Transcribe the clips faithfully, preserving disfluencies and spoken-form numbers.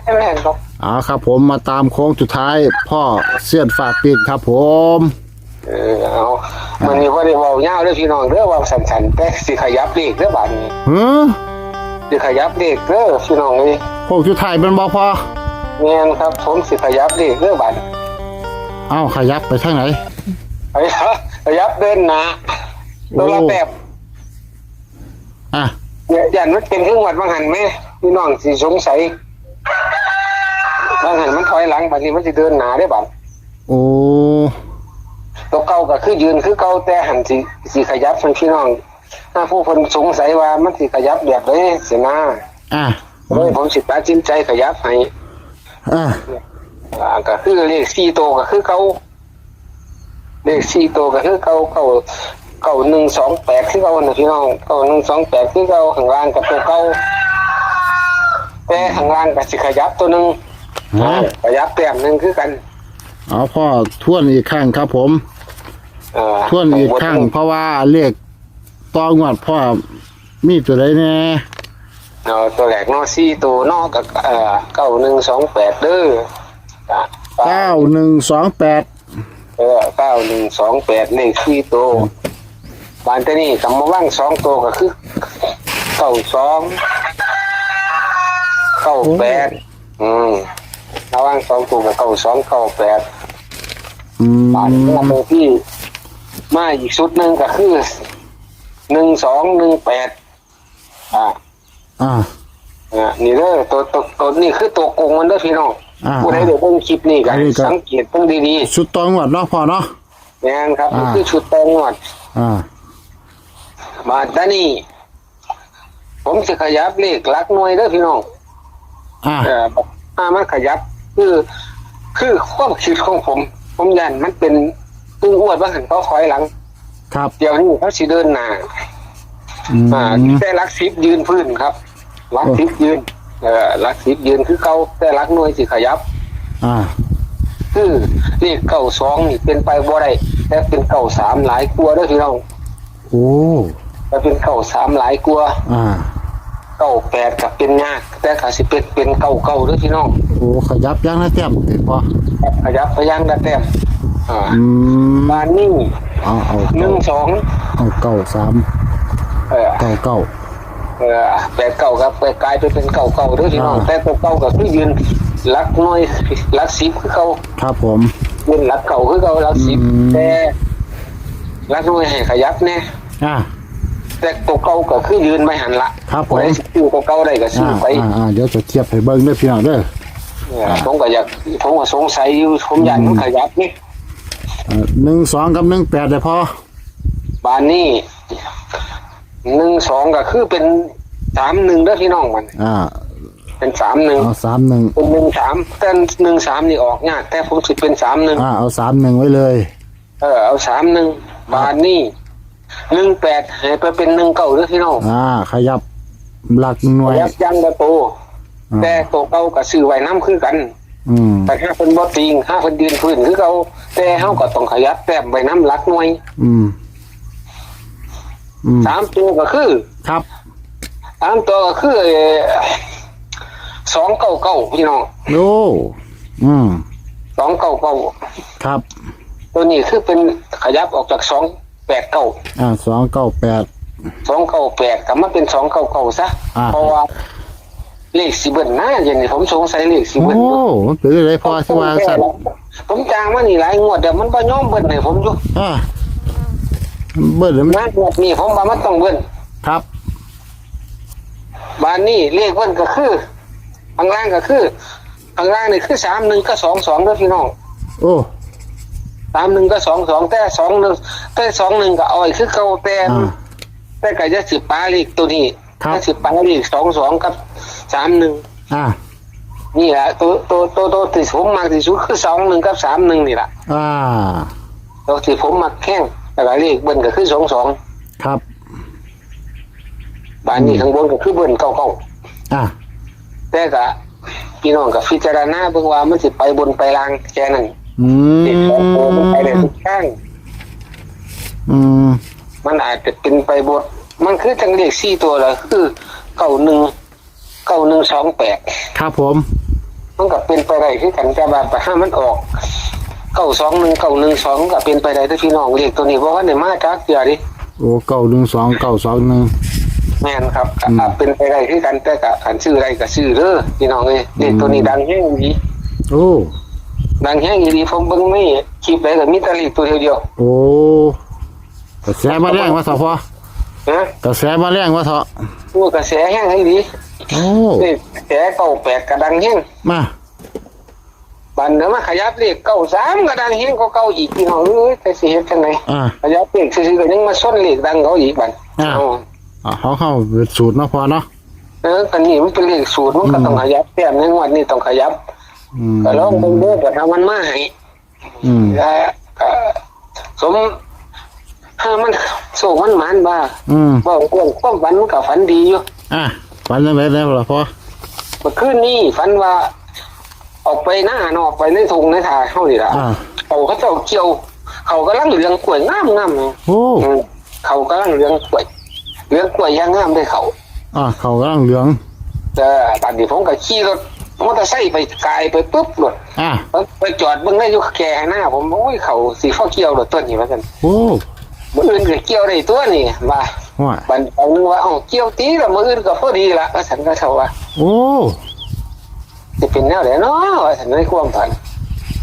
แม่นบ่ เอาครับผม มาตามโค้งสุดท้าย พ่อเสี้ยนฟ้าปีนครับผม เออ เอา มื้อนี้บ่ได้เว้ายาวเด้อพี่น้องเด้อ เว้าสั้นๆ แต่สิขยับเลขเด้อบาดนี้ หือ สิขยับเลขเด้อพี่น้องเอ้ย โค้งสุดท้ายแม่นบ่พ่อ แม่นครับ ผมสิขยับเลขเด้อบาดนี้ เอ้า ขยับไปทางไหน ขยับ ขยับเดินหน้า โอ้ ตัวละแต้ม อ่ะ ย่านมันเป็นคืองวดบางหันแหม พี่น้องสิสงสัย บางหันมันถอยหลัง บัดนี้มันสิเดินหน้าเด้บัด โอ้ ตัวเก่าก็คือยืนคือเก่า แต่หันสิ สิขยับให้พี่น้อง ถ้าผู้เพิ่นสงสัยว่ามันสิขยับแบบใดสินะ อ่ะ เลยผมสิตัดสินใจขยับให้ อ่ะ อ่า ก็คือเลขสี่ตัวก็คือเก่า เลขสี่ตัวก็คือเก่า เก้า เก้าหนึ่งสองแปด คือเก่านะพี่น้อง เก้าหนึ่งสองแปด คือเก่า ข้างล่างก็ตัวเก่า แต่ข้างล่างก็สิขยับตัวหนึ่ง ฮะ ขยับแต้มหนึ่งคือกัน เอาพ่อทวนอีกครั้งครับผม เอ่อ ทวนอีกครั้ง เพราะว่าเลขต่องวดพ่อมีตัวใดแน่ เอาตัวแรกเนาะ สี่ตัวเนาะ ก็ เอ่อ เก้าหนึ่งสองแปด เด้อ เก้าหนึ่งสองแปด เออ เก้าหนึ่งสองแปด เลขสี่ตัว บานที่นี่กำมาว่างสองตัวก็คือ เก้าสอง เก้าแปด อืม ระหว่างสองตัวก็ เก้าสอง เก้าแปด อืม บานนี้มาตัวที่ มาอีกชุดหนึ่งก็คือ หนึ่งสอง หนึ่งแปด อ่า อ่า อ่า นี่เด้อ ตัว ตัว ตัวนี้คือตัวโกงมันเด้อพี่น้อง อ่า ผู้ใดได้เบิ่งคลิปนี้ก็ อันนี้ก็ สังเกตเบิ่งดีๆ ชุดต่องวดเนาะพ่อเนาะ แม่นครับ อ่า นี่คือชุดต่องวด อ่า บาดนี้ ผมสิขยับเลขหลักหน่วยเด้อพี่น้อง อ่า เอ่อ ถ้ามันขยับ คือ คือความคิดของผม ผมย้านมันเป็น คือ งวดว่าหันเขาถอยหลัง ครับ เดี๋ยวนี้เขาสิเดินหน้า อืม อ่า แต่หลักสิบยืนพื้นครับ หลักสิบยืน เอ่อ หลักสิบยืนคือเก่า แต่หลักหน่วยสิขยับ อ่า คือเลขเก้าสองนี่เป็นไปบ่ได้ แต่เป็นเก้าสามหลายกว่าเด้อพี่น้อง โอ้ แต่เป็นเก้าสามหลายกว่า อ่า เก้าแปดก็เป็นยาก แต่ก็สิเป็น เป็นเก้าเก้าเด้อพี่น้อง โอ้ ขยับอย่างละแต้มติพ่อ ครับ ขยับไปอย่างละแต้ม อ่า อืม บานนี้ เอา เอา หนึ่งสอง เอา เก้าสาม เออ เก้าเก้า เออ แปดเก้า ครับ ไปกลายไปเป็นเก้าเก้าเด้อพี่น้อง อ่า แต่ตัวเก่าก็คือยืนหลักหน่วย หลักสิบคือเก่า ครับผม ยืนหลักเก่าคือเก่า หลักสิบ อืม แต่หลักหน่วยให้ขยับแน่ อ่า แต่ตัวเก่าก็คือยืนไว้หันละ ครับผม ผู้ใดสิซื้อตัวเก่าได้ก็ซื้อไป อ่า อ่า อ่า เดี๋ยวจะเทียบให้เบิ่งเด้อพี่น้องเด้อ เออ อ่า ผมก็อยาก ผมก็สงสัยอยู่ ผมย้านมัน อืม ขยับนี่ เอ่อ หนึ่งสอง กับ หนึ่งแปด เด้อพ่อ บานนี้ หนึ่งสอง ก็คือเป็น สามหนึ่ง เด้อพี่น้องมัน อ่า เป็น สามหนึ่ง เอา สามหนึ่ง เป็น หนึ่งสาม แต่ หนึ่งสาม นี่ออกยาก แต่ผมสิเป็น สามหนึ่ง อ่า เอา สามหนึ่ง ไว้เลย เออ เอา สามหนึ่ง บานนี้ หนึ่งแปด ให้ไปเป็น หนึ่งเก้า เด้อพี่น้อง อ่า ขยับหลักหน่วย ขยับอย่างละตัว อ่า แต่ตัวเก่าก็ซื้อไว้นำคือกัน อืม แต่ถ้าเพิ่นบ่ติง ถ้าเพิ่นยืนพื้นคือเก่า แต่เฮาก็ต้องขยับแต้มไว้นำหลักหน่วย อืม อืม สามตัวก็คือ ครับ สามตัวก็คือ เอ่อ สองเก้าเก้า พี่น้อง โอ้ อืม สองเก้าเก้า ครับ ตัวนี้คือเป็นขยับออกจาก สองแปดเก้า อ่า สองเก้าแปด สองเก้าแปด ก็มาเป็น สองเก้าเก้า ซะ อ่า เพราะว่า เลขสิเบิ้ลนะ อย่างนี้ผมสงสัยเลขสิเบิ้ลอยู่ โอ้ มันเป็นอะไรพ่อที่ว่าสั่น ผมจ้างมานี่หลายงวดแล้ว มันบ่ยอมเบิ้ลให้ผมอยู่ อ่า เบิ้ลแล้วมัน มางวดนี้ผมว่ามันต้องเบิ้ล ครับ บานนี้เลขเบิ้ลก็คือ ข้างล่างก็คือ ข้างล่างนี่คือ สามหนึ่ง กับ สองสอง เด้อพี่น้อง โอ้ สามหนึ่ง กับ สองสอง แต่ สองหนึ่ง แต่ สองหนึ่ง ก็เอาไว้คือเก่า แต่ อ่า แต่ก็อย่าสิปาเลขตัวนี้ ครับ อย่าสิปาเลข สองสอง กับ สามหนึ่ง อ่า นี่แหละ ตัว ตัว ตัว ตัวที่ผมมักที่สุดคือ สองหนึ่ง กับ สามหนึ่ง นี่แหละ อ่า ตัวที่ผมมักแฮง แล้วก็เลขเบิ้ลก็คือ สองสอง ครับ บานนี้ อืม ข้างบนก็คือเบิ้ล เก้าเก้า อ่า แต่ก็พี่น้องก็พิจารณาเบิ่งว่ามันสิไปบนไปล่างแค่นั้น อืม เลขสองตัวมันไปได้ทุกทาง อืม มันอาจจะเป็นไปบน มันคือจังเลขสี่ตัวละ คือ เก้าหนึ่ง เก้าหนึ่งสองแปด ครับผม มันก็เป็นไปได้คือกัน แต่ว่าถ้ามันออก เก้าสองหนึ่ง เก้าหนึ่งสอง ก็เป็นไปได้เด้อพี่น้อง เลขตัวนี้บ่ทันได้มาจักเทื่อเด้ โอ้ เก้าหนึ่งสอง เก้าสองหนึ่ง แม่นครับ ก็ อืม อาจเป็นไปได้คือกัน แต่ก็คันซื้อได้ก็ซื้อเด้อพี่น้องเอ้ย เลขตัวนี้ดังแฮงอีหลี โอ้ ดังแฮงอีหลี ผมเบิ่งในคลิปใดก็มีแต่เลขตัวเดียวๆ โอ้ กระแสมาแรงว่าเถาะพ่อ ฮะ กระแสมาแรงว่าเถาะ โอ้ กระแสแฮงอีหลี โอ้ เลขกระแสเก้าแปดก็ดังแฮง มา บัดเดี๋ยวมาขยับเลขเก้าสามก็ดังแฮงกว่าเก่าอีกพี่น้องเอ้ย แต่สิเฮ็ดจั่งใด อ่า ขยับเลขซื่อๆก็ยังมาชนเลขดังเขาอีกบัด อ่า เอา อ่า ของเขาเป็นสูตรเนาะพ่อเนาะ เออ อันนี้มันเป็นเลขสูตร มันก็ อืม ต้องขยับแต้ม ในงวดนี้ต้องขยับ อืม ก็ลองเบิ่งเด้อ บัดถ้ามันมาให้ อืม และก็สม ถ้ามันโชคมันหมานว่า อืม เว้าเรื่องความฝันมันก็ฝันดีอยู่ อ่ะ ฝันจั่งใด๋แล้วล่ะพ่อ เมื่อคืนนี้ฝันว่า ออกไปหน้าเนาะ ไปในทุ่งในทาเฮานี่ล่ะ อ่า เขา เขาเจ้าเกี่ยว เขากำลังเหลืองกล้วยงามๆ โอ้ อืม เขากำลังเหลืองกล้วย เหลืองกล้วยอย่างงามเด้อเขา อ่า เขากำลังเหลือง เออ บัดนี้ผมก็ขี่รถมอเตอร์ไซค์ไป กายไปปุ๊บโลด อ่า ไป ไปจอดเบิ่งได้อยู่แค่หน้าผม โอ้ย เขาสิฟ้าวเกี่ยวโลดตัวนี้ ว่าซั่น โอ้ มื้ออื่นก็เกี่ยวได้ตัวนี้ ว่า ว่า บัดเอานึงว่า เอ้า เกี่ยวติล่ะ มื้ออื่นก็พอดีล่ะ ว่าซั่น เขาเจ้าว่า โอ้ สิเป็นแนวใด๋เนาะ ว่าซั่น ในความฝัน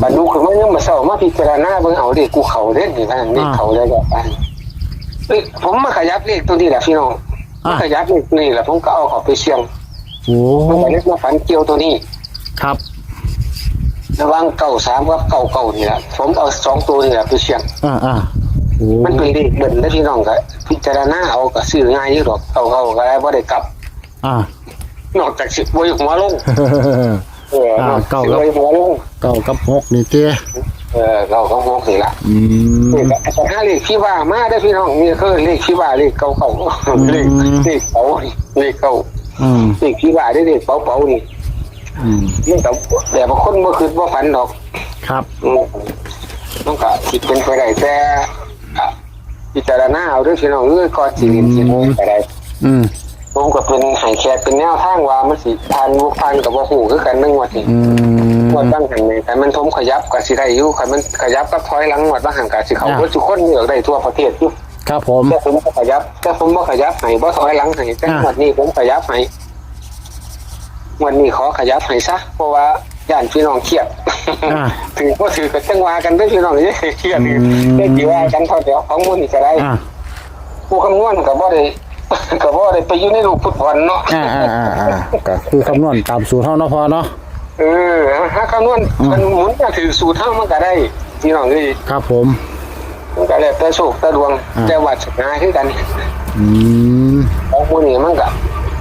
บัดลุกขึ้นมายังมื้อเช้า มาพิจารณาเบิ่ง เอาเลขกูเข้าเด้นี่ ว่าซั่น เลขเข้าแล้วก็ อ่า เอ้ย ผมมาขยับเลขตัวนี้ล่ะพี่น้อง อ่า มาขยับเลขนี่ล่ะ ผมก็เอาเข้าไปเสี่ยง โอ้ ผมก็เลยมาฝันเกี่ยวตัวนี้ ครับ ระหว่างเก้าสามกับเก้าเก้านี่ล่ะ ผมเอาสองตัวนี่ล่ะไปเสี่ยง อ่า อ่า โอ้ มันเป็นเลขเบิ้ลนะพี่น้อง ก็พิจารณาเอา ก็ซื้อง่ายอยู่ดอก เก้าเก้าก็ได้ บ่ได้กลับ อ่า นอกจากสิบ่อยากหัวลง เออ อ่า เก้ากับ สิบ่อยากหัวลง เก้ากับหกนี่เตี้ย เออ เก้ากับหกนี่ล่ะ อืม นี่ก็ ถ้าเลขที่ว่ามาเด้อพี่น้อง นี่คือเลขที่ว่า เลขเก้าเก้า อืม เลข เลขเป๋า เลขเก้า อืม เลขที่ว่าได้เลขเป๋าๆ นี่ อืม มันก็แบบว่าคนบ่คิดบ่ฝันดอก ครับ อืม มันก็สิเป็นไปได้ แต่ อ่ะ พิจารณาเอาเด้อพี่น้องเอ้ย ก่อนสิเล่นสิลงก็ได้ อืม ผมก็เป็นให้แค่เป็นแนวทางว่ามันสิผ่านบ่ผ่านก็บ่ฮู้คือกันในงวดนี้ อืม งวดบางหันนี่ คันมันผมขยับก็สิได้อยู่ คันมันขยับกับถอยหลังงวดบางหันก็สิเข้า อ่ะ เบิดทุกคน เลือกได้ทั่วประเทศอยู่ ครับผม แต่ผมบ่ขยับ แต่ผมบ่ขยับให้ บ่ถอยหลังให้ แต่ อ่ะ งวดนี้ผมขยับให้ งวดนี้ขอขยับให้ซะ เพราะว่าย้านพี่น้องเครียด อ่า ถือบ่ถือก็จั่งว่ากันเด้อพี่น้อง อย่าให้เครียด อืม อย่าสิว่ากันเท่าเดียว ของหมู่นี่ก็ได้ อ่า ผู้คำนวณก็บ่ได้ ก็บ่ได้ไปอยู่ในลูกฟุตบอลเนาะ อ่า อ่า อ่า อ่า ก็คือคำนวณตามสูตรเฮาเนาะพ่อเนาะ เออ หาคำนวณ อืม มันหมุนมาถือสูตรเฮามันก็ได้ พี่น้องเอ้ย ครับผม มันก็แล้วแต่โชคแต่ดวง อ่า แต่วาสนาคือกัน อืม ของพวกนี้มันก็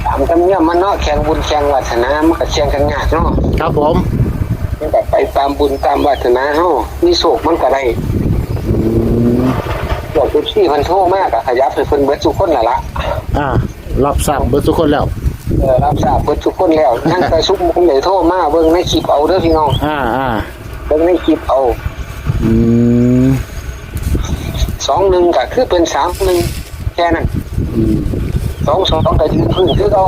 ตามธรรมเนียมมันเนาะ แข่งบุญแข่งวาสนา มันก็แข่งกันยากเนาะ ครับผม มันก็ไปตามบุญตามวาสนาเฮา มีโชคมันก็ได้ อืม พวกเอฟซีเพิ่นโทรมาก็ขยับให้เพิ่นเบิดทุกคนนั่นล่ะ อ่า รับทราบเบิดทุกคนแล้ว เออ รับทราบเบิดทุกคนแล้ว ยังแต่ซุมเพิ่นได้โทรมาเบิ่งในคลิปเอาเด้อพี่น้อง อ่า อ่า เบิ่งในคลิปเอา อืม สองหนึ่ง ก็คือเป็น สามหนึ่ง แค่นั้น อืม สองสอง ก็ยืนพื้นคือเก่า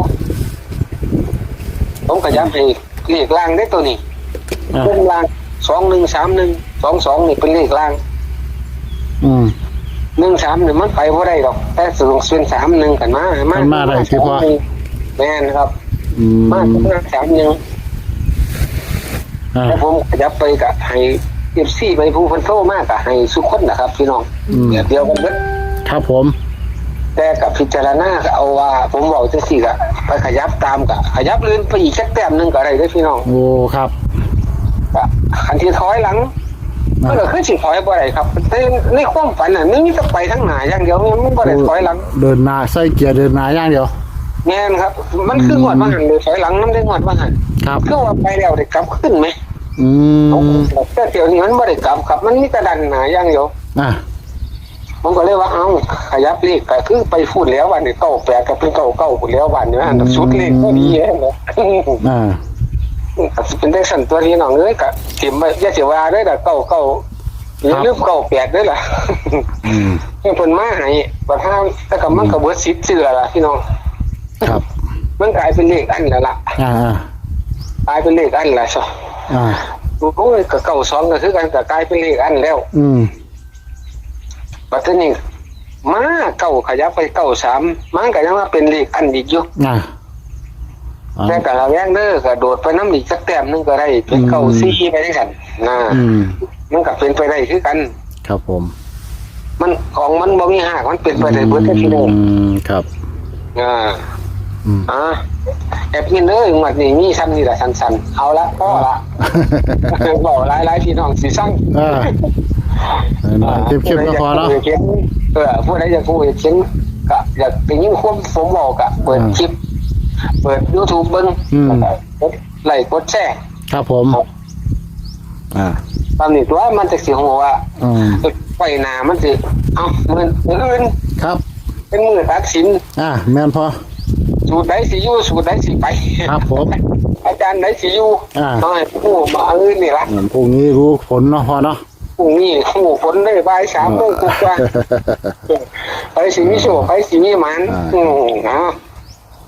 ผมก็ย้ำให้เลขล่างเด้อตัวนี้ อ่า เป็นล่าง สองหนึ่ง สามหนึ่ง สองสอง นี่เป็นเลขล่าง อืม หนึ่งสาม นี่มันไปบ่ได้ดอก แต่สูงเป็น สามหนึ่ง กันมา มันมาได้สิพ่อ แม่นครับ อืม มา สามหนึ่ง อ่า แล้วผมขยับไปก็ให้ เอฟซี ไปผู้เพิ่นโทรมาก็ให้ทุกคนนะครับพี่น้อง อืม แบบเดียวกันเบิด ครับผม แต่ก็พิจารณาเอาว่า ผมเว้าจั่งซี้ก็ไปขยับตามก็ขยับลื่นไปอีกจักแต้มหนึ่งก็ได้เด้อพี่น้อง โอ้ ครับ ก็คันที่ถอยหลัง อ่า มันก็คือสิถอยบ่ได้ครับ ใน ในความฝันน่ะ มันมีแต่ไปทางหน้าอย่างเดียว มันบ่ได้ถอยหลัง โอ้ เดินหน้า ใส่เกียร์เดินหน้าอย่างเดียว แม่นครับ มันคือ อืม งวดว่าหั่นเลย ถอยหลังมันได้งวดว่าหั่น ครับ คือว่าไปแล้วได้กลับคืนไหม อืม แต่เที่ยวนี้มันบ่ได้กลับครับ มันมีแต่ดันหน้าอย่างเดียว อ่ะ ผมก็เลยว่า เอ้า ขยับเลขก็คือไปพูดแล้ว วันนี้ เก้าแปด ก็เป็น เก้าเก้า พูดแล้ว วันนี้ อืม สุดเลขพอดีเลยนะ อ่า ก็สิเป็นจั่งซั่นตัวนี้น้องเอ้ย ก็ถิ่มไว้ อย่าสิว่าเด้อล่ะ เก้าเก้า อย่าลืม ครับ เก้าแปด เด้อล่ะ อืม ให้เพิ่นมาให้ ประธาน แต่ก็มันก็ อืม เบิดสิทธิ์ซื้อแล้วล่ะพี่น้อง ครับ มันกลายเป็นเลขอันแล้วล่ะ อ่า กลายเป็นเลขอันละซะ อ่า โอ้ยก็เก้าสองก็คือกันก็กลายเป็นเลขอันแล้ว อืม บัดนี้มาเก้าขยับไปเก้าสามมันก็ยังมาเป็นเลขอันอีกอยู่ อ่าอ่า แต่ก็ระแวงเด้อกระโดดไปน้ำอีกสักแต้มหนึงก็ได้เป็นเก้าสี่ไปได้กันนะ อืม มันก็เป็นไปได้คือกัน ครับผม มันของมันบ่มีหักมันเป็นไปได้เบิดเลยพี่น้อง อืมครับ อ่า อืม อ่าแอดมินเอ้ยงวดนี้มีซ้ำนี่ละสั้นๆ เอาละพอละบอกหลายๆพี่น้องสิสั่ง อ่าหน่อยๆเข้มๆก็พอเนาะ ผู้ใดอยากรู้อยากเห็นเออผู้ใดอยากรู้อยากเห็นก็อยากได้ยินความผมบอกก็เปิด อ่า คลิป เปิด YouTube เบิ่ง อืม แล้วก็กดไลค์กดแชร์ ครับผม อ่า ตามนี้ตัวมันจะสิหัวา อืม ไปหน้ามันสิเอ้ามื้อมื้ออื่น ครับ เป็นมื้อตัดสิน อ่า แม่นพอ สูตรใดสิอยู่สูตรใดสิไป ครับผม อาจารย์ใดสิอยู่ อ่า เอาให้ผู้มาอื่นนี่ละ อืมพรุ่งนี้รู้ผลเนาะพอเนาะ พรุ่งนี้ผู้คนได้บ่ายสามโมงกว่าๆไปสิมีโชคไปสิมีหมาน อ่า อืมนะ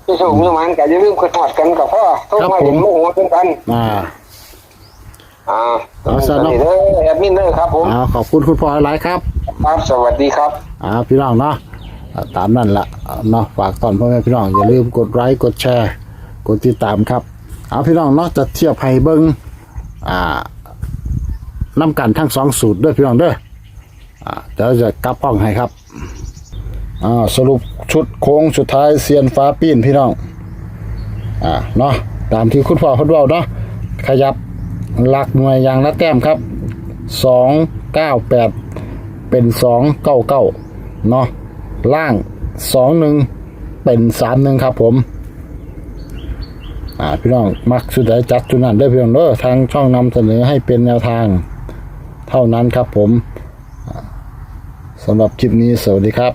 มีโชคมีหมานก็อย่าลืมกดทอดกันกับพ่อโทรมาเห็นโมโหเป็นกัน อ่า อ่า เอาซะเนาะ นี่เด้อแอดมินเด้อครับผม อ่าขอบคุณคุณพ่อหลายครับ ครับสวัสดีครับ อ่าพี่น้องเนาะอ่าตามนั่นละเนาะฝากตอนพ่อแม่พี่น้องอย่าลืมกดไลค์กดแชร์ กดติดตามครับเอาพี่น้องเนาะจะเทียบให้เบิ่งอ่าน้ำกันทั้งสองสูตรเด้อพี่น้องเด้ออ่าเดี๋ยวจะกลับห้องให้ครับอ่าสรุปชุดโค้งสุดท้ายเซียนฟ้าปีนพี่น้องอ่าเนาะตามที่คุณพ่อเพิ่นเว้าเนาะขยับหลักหน่วยอย่างละแต้มครับสองเก้าแปดเป็นสองเก้าเก้า เนาะล่างสองหนึ่งเป็นสามหนึ่งครับผม อ่าพี่น้องมักชุดใดจัดชุดนั้นเด้อพี่น้องเด้อทางช่องนำเสนอให้เป็นแนวทาง เท่านั้นครับผมอ่าสำหรับคลิปนี้สวัสดีครับ